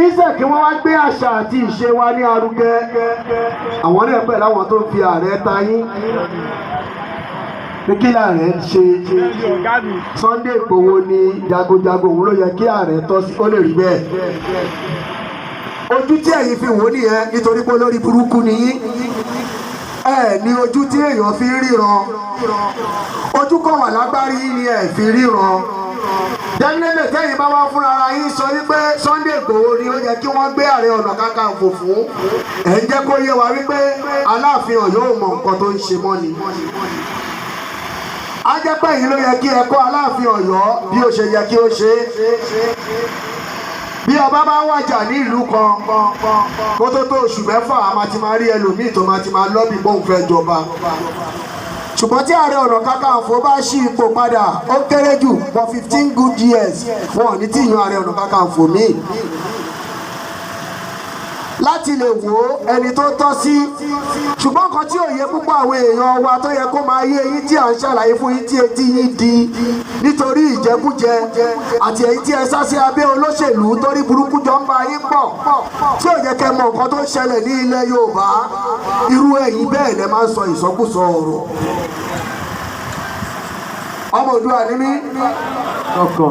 Iṣẹ́ kí wọ́n wá gbé àṣà àti ìṣe wa ní arugẹ. Àwọn náà pẹ̀lú àwọn tó ń fi ààrẹ ta yín. Pé kí làárẹ ń ṣe? Sunday Igboho ni jagunjagun, òun ló yẹ kí ààrẹ tọ́ sí, ó lè rí bẹ́ẹ̀. Ojú tí ẹ̀yin fi wò ó nìyẹn, nítorí pé olórí burúkú ni yín. Ẹ ní ojú tí èèyàn fi ríran, ojú kan wà lágbárí yín ni ẹ fi ríran. Definitely, tẹ́yìn bá wá fúnra ara yín sọ wípé Sunday Igboho ni ó yẹ kí wọ́n gbé Ààrẹ Ọ̀nà Kakanfò fún, ẹ̀ ń jẹ́ kó yé wa wípé Aláàfin Ọ̀yọ́ ò mọ nǹkan tó ń ṣe mọ́ ni. Á jẹ́ pé èyí ló yẹ kí ẹ kọ́ Aláàfin Ọ̀yọ́ bí ó ṣe yẹ kí ó ṣe é. Bí ọba bá wàjà ní ìlú kan, kó tó tó oṣù 6, a máa ti máa rí ẹlòmíì tó máa ti máa lọ́bì bóun fẹ́ jọba. Ṣùgbọ́n tí Ààrẹ Ọ̀nà Kakanfò bá ṣí ipò padà, ó kéré jù for 15 good years, wọn ò ní tí ì yan Ààrẹ Ọ̀nà Kakanfò míì láti lè wò ó ẹni tó tọ́ sí. Ṣùgbọ́n nǹkan tí ò yé púpọ̀ àwọn èèyàn wa, tó yẹ kó máa yé yín, tí à ń ṣàlàyé fún yín tí etí yín di nítorí ìjẹkújẹ, àti èyí tí ẹ sá sí abẹ́ olóṣèlú torí burúkú jọ ń bá yín pọ̀, tí ò yẹ kẹ́ mọ nǹkan tó ń ṣẹlẹ̀ ní ilẹ̀ Yorùbá, irú ẹ̀yin bẹ́ẹ̀ lẹ máa ń sọ ìsọkúsọ ọ̀rọ̀. Ọmọ Òdua ní mí.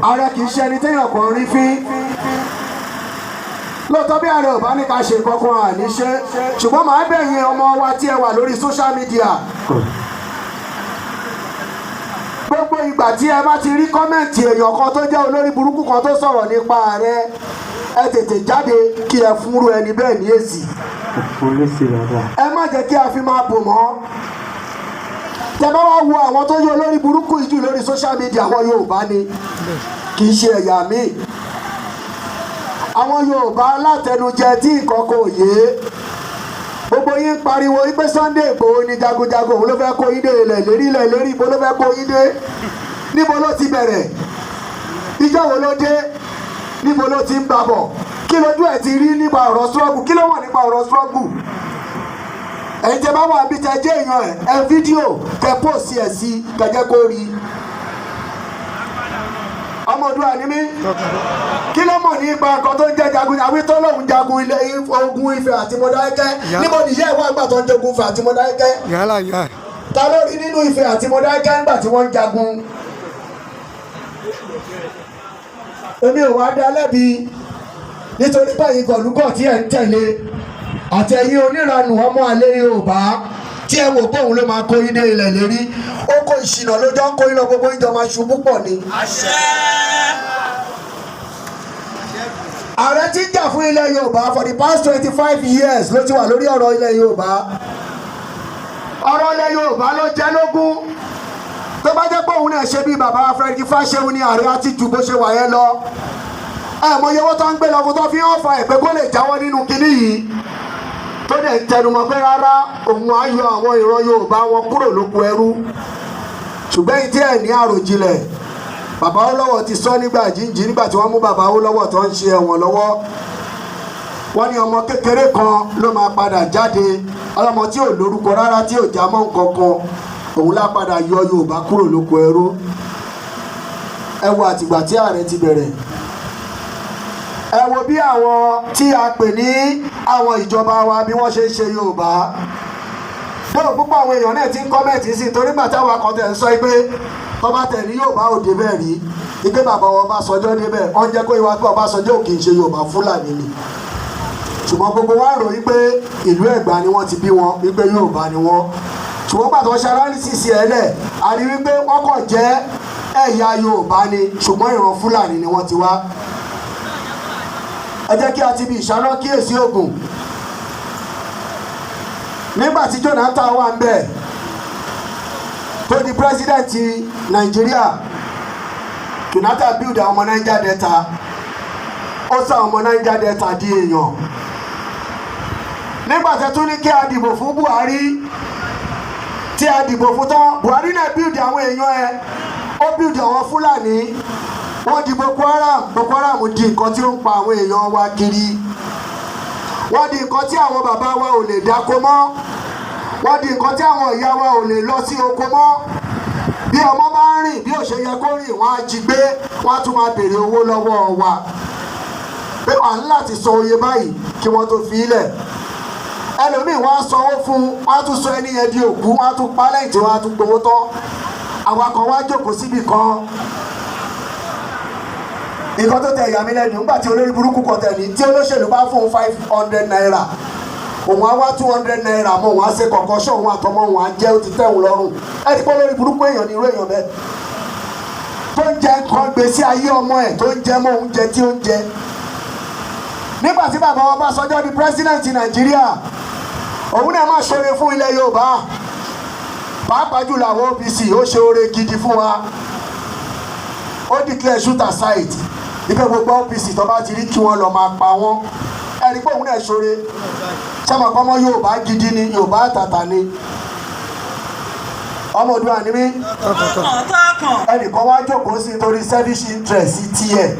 Ààrẹ kì í ṣe ẹni téèyàn kan rí fín. Lóòótọ́, bí ààrẹ ò bá ní ká ṣe nǹkan kan, àní ṣe. Ṣùgbọ́n màá bẹ̀yìn ọmọ wa tí ẹ wà lórí social media, gbogbo ìgbà tí ẹ bá ti rí comment èèyàn kan tó jẹ́ olórí burúkú kan tó sọ̀rọ̀ nípa ààrẹ, ẹ tètè jáde kí ẹ fúnrú ẹni bẹ́ẹ̀ ní èsì. Ẹ má jẹ́ kí a fi máa bò mọ́. Tẹ bá wá wo àwọn tó yẹ olórí burúkú yìí jù lórí social media, àwọn Yorùbá ni, kì í ṣe ẹ̀yà míì. Àwọn Yorùbá alátẹnujẹ tí nǹkan kò yé. Gbogbo yín pariwo wípé Sunday Igboho ni jagunjagun, òun ló fẹ́ kó yín dé ilẹ̀ lérí. Ilẹ̀ lérí ibo ló fẹ́ kó yín dé? Níbo ló ti bẹ̀rẹ̀? Ìjọ́ wo ló dé? Níbo ló ti ń bá bọ̀? Kí lójú ẹ̀ ti rí nípa ọ̀rọ̀ struggle? Kí ló wà nípa ọ̀rọ̀ struggle? Ẹ̀yin tẹ́ bá wà bí tẹ́ jẹ́ èèyàn ẹ̀, ẹ fídíò kẹ́ post ẹ̀ sí, kẹ́ jẹ́ kó rí. Ọmọ Òdua ni mí. Kí ló mọ̀ nípa nǹkan tó ń jẹ́ jagun? Àwí tó lóun jagun ilé ogun Ifẹ̀ àti Mọdákẹ́kẹ́, níbo nìyá ìwà àgbà tó ń jagun Ifẹ̀ àti Mọdákẹ́kẹ́? Yálà yá. Ta ló rí nínú Ifẹ̀ àti Mọdákẹ́kẹ́ ńgbà tí wọ́n ń jagun? Èmi ò wá dá lẹ́bi, nítorí pé ẹ̀yin gọ̀lúgọ̀ tí ẹ̀ ń tẹ̀lé, àti ẹ̀yin oníranù ọmọ àlè Yorùbá tí ẹ wò pé òun ló máa kó yín dé ilẹ̀ lérí, ó kó ìṣìnà lójó ń kó yín lọ, gbogbo yín jọ máa ṣubú pọ̀ ni. Àṣẹ. Ààrẹ tí ń jà fún ilẹ̀ Yorùbá for the past 25 years ló ti wà lórí ọ̀rọ̀ ilẹ̀ Yorùbá. Ọ̀rọ̀ ilẹ̀ Yorùbá ló jẹ́ lógún. Tó bá jẹ́ pé òun náà ṣe bí bàbá Frederick Fáṣẹ̀hùn ní, ààrẹ á ti ju bó ṣe wà yẹn lọ. Ẹ mọ iye owó tó ń gbé lọ fún, tó fi hàn fa ẹ̀ pé kó lè jáwọ́ nínú kinní yìí, tó dẹ̀ ń tẹnumọ́ pé rárá, òun á yọ àwọn ìran Yorùbá wọn kúrò lóko ẹrú. Ṣùgbọ́n èyí tí ẹ̀ ní àròjinlẹ̀, bàbá Awólọ́wọ̀ ti sọ nígbà jíǹjì, nígbà tí wọ́n mú bàbá Awólọ́wọ̀ tó ń ṣe ẹ̀wọ̀n lọ́wọ́, wọ́n ní ọmọ kékeré kan ló máa padà jáde, ọlọ́mọ tí ò lórúkọ rárá, tí ò já mọ́ nǹkan kan, òun lá padà yọ Yorùbá kúrò lóko ẹrú. Ẹ wo àtìgbà tí ààrẹ ti bẹ̀rẹ̀, ẹ wo bí àwọn tí a pè ní àwọn ìjọba wa, bí wọ́n ṣe ń ṣe Yorùbá. Bóò púpọ̀ àwọn èèyàn náà ti ń comment sí i, torí gbà táwọn akọ̀tẹ̀ ń sọ pé tọ́ba tẹ̀ ní Yorùbá ò débẹ̀ rí, ike bàbá wọn Ọbásanjọ́ débẹ̀, wọ́n jẹ́ kó ìwà pé Ọbásanjọ́ ò kì í ṣe Yorùbá, Fúlàní ni. Ṣùgbọ́n gbogbo wa rò wípé ìlú Ẹ̀gbá ni wọ́n ti bí wọn, wípé Yorùbá ni wọ́n. Ṣùgbọ́n pàtó ṣe analysis ẹ̀ lẹ̀, a rí wípé wọ́n kàn jẹ́ ẹ̀yà Yorùbá ni, ṣùgbọ́n ìran Fúlàní ni wọ́n ti wá. Ẹ jẹ́ kí a ti bí ìṣáná kíyèsí ògùn. Nígbà tí Jonathan wà ń bẹ̀ tó di president Nàìjíríà, Jonathan build àwọn ọmọ Niger Delta, ó sọ àwọn ọmọ Niger Delta di èèyàn. Nígbà tí tún ní kí a dìbò fún Buhari, tí a dìbò fún tán, Buhari náà build àwọn èèyàn ẹ, ó build àwọn Fúlàní, wọ́n di Boko Haram. Boko Haram di nǹkan tí ó ń pa àwọn èèyàn wa kiri, wọ́n di nǹkan tí àwọn bàbá wa ò lè dáko mọ́, wọ́n di nǹkan tí àwọn ìyá wa ò lè lọ sí oko mọ́. Bí ọmọ bá ń rìn bí ò ṣe yẹ kó rìn, wọ́n á jí gbé, wọ́n á tún máa béèrè owó lọ́wọ́ wa. Pé Pé à ń láti sọ oye báyìí kí wọ́n tó fi ilẹ̀. Ẹlòmíì, wọ́n á sanwó fún un, wọ́n á tún sọ ẹni yẹn di òkú, wọ́n á tún pa lẹ́yìn tí wọ́n á tún gbowó tán. Àwa kan wá jókòó síbì kan. Nǹkan tó tẹ ìyá mi lẹ́nu, nígbà tí olórí burúkú kan tẹ̀ ní tí olóṣèlú bá fún ₦500, òun á wá ₦200 mọ́, òun á ṣe kọ̀ọ̀kan ṣọ́, òun àtọmọ òun á jẹ́, ó ti tẹ̀ òun lọ́rùn. Ẹ ti pọ́ lórí burúkú èèyàn ní irú èèyàn bẹ́ẹ̀ tó ń jẹ nǹkan gbèsè ayé ọmọ ẹ̀, tó ń jẹ mọ́ oúnjẹ tí ó ń jẹ. Nígbà tí bàbá wa Ọbásanjọ́ di president Nàìjíríà, òun náà máa ṣoore fún ilẹ̀ Yorùbá, pàápàá jùlọ àwọn OPC. Ó ṣe oore gidi fún wa. Ó declare shoot at sight ipe gbogbo OPC tó bá ti rí, kí wọ́n lọ máa pa wọ́n. Ẹni pé òun náà ṣoore sọmọ kọ́mọ Yorùbá gidi ni, Yorùbá àtàtà ni, ọmọ Oòduà ni mí. Ẹnìkan wá jókòó sí nítorí selfish interest tiẹ̀,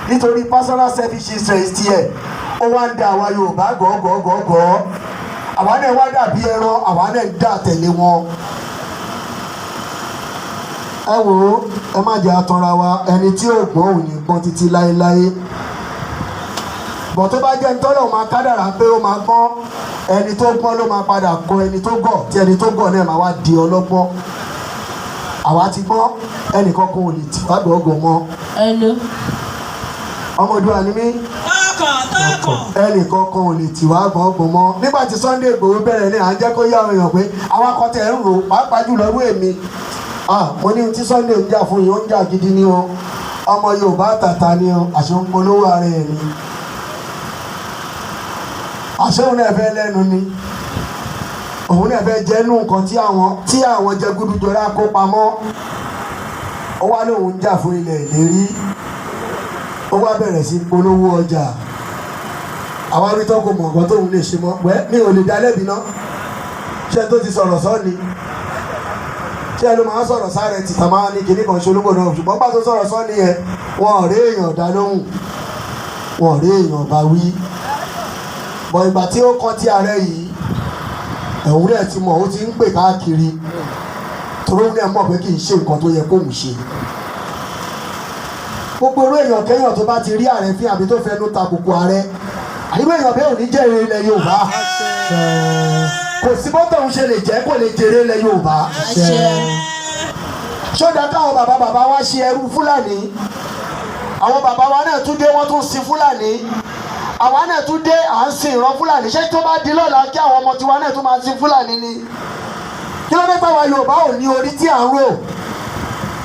nítorí personal selfish interest tiẹ̀, ó wá ń da àwa Yorùbá gọ́gọ́gọ́gọ́. Àwa náà wá dàbí ẹran, àwa náà ń dà tẹ̀lé wọn. Ẹ wò ó, ẹ má jẹ́ atanra wa. Ẹni tí ò gbọ́n ò ní gbọ́n títí láéláé. Bọ̀ tó bá jẹ́ ntọ́lọ̀ máa kádàrá pé ó máa gbọ́n, ẹni tó gbọ́n ló máa padà kọ ẹni tó gọ̀, tí ẹni tó gọ̀ náà máa wá di ọlọ́gbọ́n. Àwa ti gbọ́n, ẹnìkan kan ò lè tì wá gbọ́gọ̀ mọ́. Hello. Ọmọ Oòduà ni mí. Ẹnìkan kan ò lè tì wá gbọ́ngbọ̀n mọ́. Nígbà tí Sunday Igboho bẹ̀rẹ̀ ní, à ń jẹ́ kó yá àwọn èèyàn pé àwọn akọ́tẹ̀ ń rò, pàápàá jùlọ rú èmi. Ah, mo ní ohun tí Sunday ń jà fún yìí, ó ń jà gidi ní o, ọmọ Yorùbá tàtà ni o. Àṣẹ ń polówó ara ẹ̀ ni, àṣẹ òun náà fẹ́ lẹ́nu ni, òun náà fẹ́ jẹ́ nù nǹkan tí àwọn jẹgúdújọra kó pamọ́. Ó wá lóun ń jà fún ilẹ̀ ìlérí, ó wá bẹ̀rẹ̀ sí polówó ọjà. Àwa rí tó kò mọ̀ nǹkan tóun lè ṣe mọ́. Wẹ́ mi ò lè dá lẹ́bi ná. Ṣé tó ti sọ̀rọ̀ sọ́ ni? Ṣé ló máa ń sọ̀rọ̀ sáré tìtà máa ní kinní kan ṣolúgbò náà? Ṣùgbọ́n pàtó sọ̀rọ̀ sọ́ ni yẹn, wọn ò rí èèyàn dá lóhùn, wọn ò rí èèyàn bá wí. Bọ̀ ìgbà tí ó kàn tí ààrẹ yìí, ẹ̀hún rẹ̀ ti mọ̀, ó ti ń pè káàkiri, torí òun náà mọ̀ pé kì í ṣe nǹkan tó yẹ kóun ṣe. Gbogbo orú èèyàn kéèyàn tó bá ti rí ààrẹ fín àbí tó fẹnu tàbùkù ààrẹ, àdúgbò, èèyàn bẹ́ẹ̀ ò ní jèrè ilẹ̀ Yorùbá. Kò sí bọ́tọ̀ ń ṣe lè jẹ́, kò lè jèrè ilẹ̀ Yorùbá. Ṣódà káwọn bàbá bàbá wa ṣe ẹrú Fúlàní, àwọn bàbá wa náà tún dé, wọ́n tún sin Fúlàní. Àwa náà tún dé, à ń sin ìran Fúlàní. Ṣé tó bá di lọ́la, kí àwọn ọmọ tiwa náà tún máa sin Fúlàní ni? Kí ló dé táwa Yorùbá ò ní orí tí à ń rò?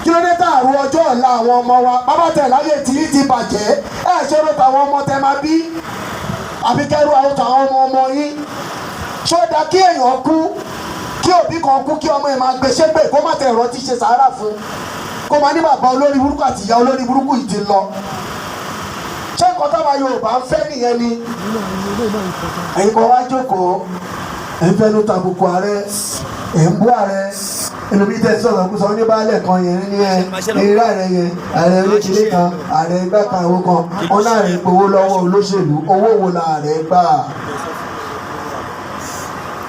Kí ló dé tá àrùn ọjọ́ ọ̀la àwọn ọmọ wa? Bàbá tẹ̀ láyé tí yín ti bàjẹ́, ẹ̀ ṣé ló tàwọn ọmọ tẹ máa bí, àbí kẹ́rù àwọn tàwọn ọmọ ọmọ yín? Ṣó dáa kí èèyàn kú, kí òbí kan kú, kí ọmọ ẹ̀ máa gbé ṣépè, kó má tẹ̀ rántí ṣe sàárà fún, kó máa ní bàbá olórí burúkú àti ìyá olórí burúkú yìí ti lọ? Ṣé nǹkan táwa Yorùbá ń fẹ́ nìyẹn ni? Ẹ̀yin kan wá jókòó, ẹ̀ ń fẹnu tàbùkù ààrẹ, ẹ̀ ń bú ààrẹ. Ẹlòmíì tẹ̀ sọ̀rọ̀ kó sọ ní baálẹ̀ kan yẹn ní ẹ eré ààrẹ yẹn, ààrẹ oníkìlẹ̀ kan, ààrẹ igbá kan, owó kan, wọn náà rẹ̀ gbowó lọ́wọ́ olóṣèlú. Owó wo la ààrẹ gbà?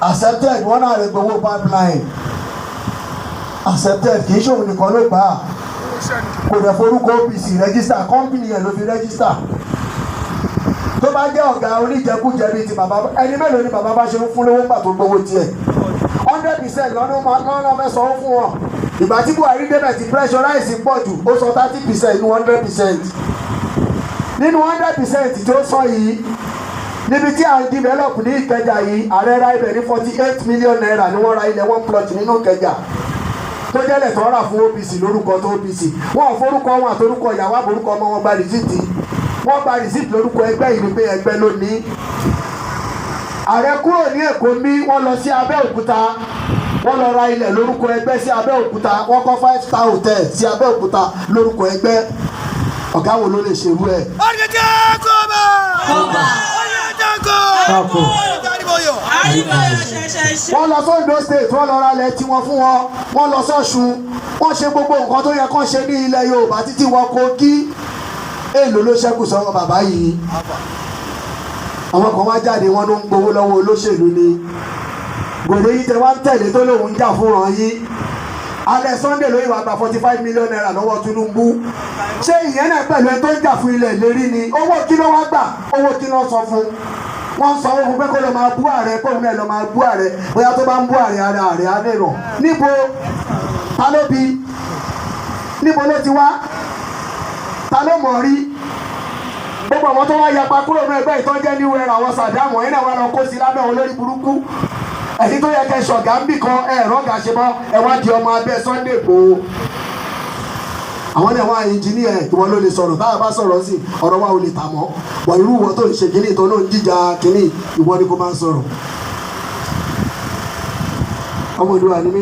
Accepted, wọn náà rẹ̀ gbowó pipeline. Accepted, kì í ṣòwò nìkan ló gbà á. Kò dẹ̀ forúkọ OPC register, company yẹn ló fi register. Tó bá jẹ́ ọ̀gá oníjẹkújẹ bíi ti bàbá, ẹni mélòó ni bàbá bá ṣe ń fún lówó ńgbà tó gbowó tiẹ̀? 100% lọ́nà fẹ́ sanwó fún wọn. Ìgbà tí Buhari débẹ̀, tí pressurize pọ̀ jù, ó sọ 30% nínú 100%. Nínú 100% tí ó sọ yìí, níbi tí à ń develop ní Ìkẹjà yìí, ààrẹ ra ibẹ̀ ní ₦48 million ni wọ́n ra ilẹ̀ one plot nínú Ìkẹjà, tó jẹ́lẹ̀ tó rà fún OPC lórúkọ tó OPC. Wọn ò forúkọ wọn àtorúkọ ìyàwó àborúkọ ọmọ wọn gba receipt. Wọ́n gba receipt lórúkọ ẹgbẹ́ yìí ni pé ẹgbẹ́ ló ní. Ààrẹ kúrò ní Èkó bí, wọ́n lọ sí Abẹ́òkúta, wọ́n lọ ra ilẹ̀ lórúkọ ẹgbẹ́ sí Abẹ́òkúta. Wọ́n kọ́ five star hotel sí Abẹ́òkúta lórúkọ ẹgbẹ́. Ọ̀gá wo ló lè ṣerú ẹ̀? Kọ́ba. Káàpọ̀. Wọ́n lọ sóńdó State, wọ́n lọ ra ilẹ̀ tiwọn fún wọn. Wọ́n lọ sọ́ṣun, wọ́n ṣe gbogbo nǹkan tó yẹ kán ṣe ní ilẹ̀ Yorùbá títí wọ́n Kogi. Èèlò ló ṣẹ́kù sọ́wọ́ bàbá yìí? Àwọn kan wá jáde, wọn ló ń gbowó lọ́wọ́ olóṣèlú ni. Gbòdè yìí tẹ wá ń tẹ̀lé tó lóun ń jà fúnra yín. Alẹ́ Sunday lóyún wàá gba ₦45 million lọ́wọ́ Tinubu. Ṣé ìyẹn náà pẹ̀lú ẹni tó ń jà fún ilẹ̀ ìlérí ni? Owó kí ló wá gbà? Owó kí ló sọ fún? Wọ́n sọ fún pé kó lọ máa bú ààrẹ, kóun náà lọ máa bú ààrẹ. Bóyá tó bá ń bú ààrẹ, ara ààrẹ á lè rọ̀. Níbo? Ta ló bí? Níbo ló ti wá? Ta ló mọ̀ rí? Gbogbo àwọn tó wá yapa kúrò ní ẹgbẹ́ ìtọ́jẹ́ ní wẹ́rẹ́, àwọn Sàdámù ẹ̀yìn náà wà lọ kó sí lábẹ́ olórí burúkú. Ẹ̀yin tó yẹ kẹ́ ṣọ̀gá ń bì kan, ẹ̀rọ ọ̀gá ṣe mọ́, ẹ wá di ọmọ abẹ́ Sunday Igboho. Àwọn náà wá engineer. Ìwọ ló lè sọ̀rọ̀. Táwa bá sọ̀rọ̀ sí ọ̀rọ̀ wa ò lè tà mọ́ wọ. Irú ìwọ tó ń ṣe kínní, tó ló ń jíjà kínní, ìwọ ni kò máa ń sọ̀rọ̀. Ọmọ ìlú wa ni mí.